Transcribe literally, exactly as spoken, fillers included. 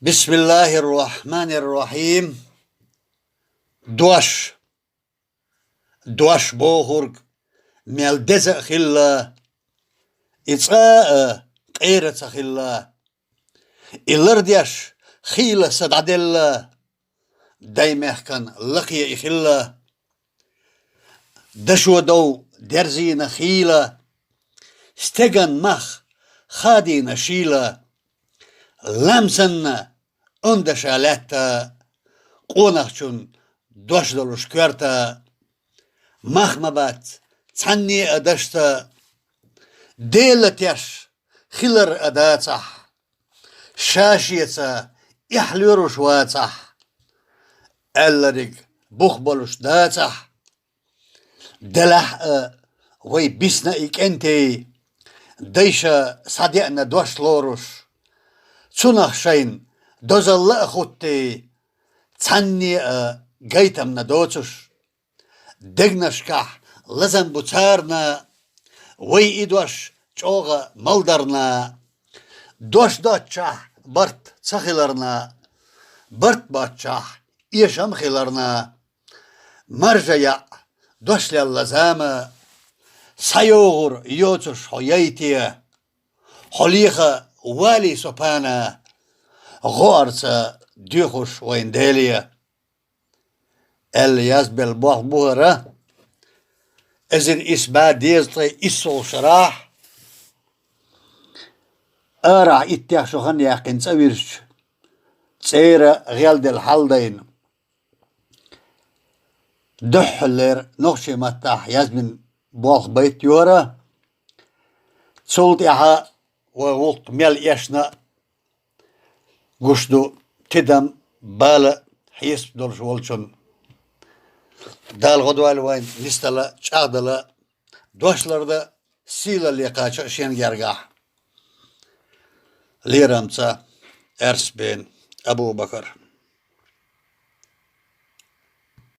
Бисмиллахир-рахманир-рахим. Дош. Дош бохург мел деза а хилла, и цкъа а къера ца хилла. И лардеш хийла са дӀаделла, даймехкан лакхе и хилла. Дашо дов дерзийна хийла, стеган мах хадийна шийла. Лам санна ондаша лаьтта, къонахчун дош долуш коьрта. Мах ма бац цхьанне а дашца, Дела теш хилар а дацахь, ша шеца эхь лоьруш вацахь, аьллариг бух болуш дацахь. Делахь а вай бисна и кӀентий, дайша схьадеана дош лоруш, цунах шайна дозалла а хуттий, цхьанне а гайтамна доцуш. Дегнашкахь лазам бу царна, вай и дош чӀогӀа малдарна. Дош доцчахь барт ца хиларна, барт боцчахь эшам хиларна. Маржа яӀ дош лелла зама, схьайогӀур йоцуш хьо яйте. Хьо леха валий со пана, гӀоарца доьхуш вайн Деле. Аьлла язбелла болх бу хӀара, эзар исс бӀе дезткъе иссолгӀа шарахь, арахь иттех шо хан яьккхина цӀа вирзича, цӀера гӀелделла хьалдайна. Дуьххьаллера нохчийн маттахь язбина болх байт ю хӀара. Цул тӀаьхьа вай гӀуллакх мел эшна а гуш ду тидам, бала, хьесап долуш волчун. Дала гӀо дойла вайн нисдала, чӀагӀдала, дош ларда, сийлалле кхача шен гергахь. Лерамца Аьрсбен Абу-Бакар.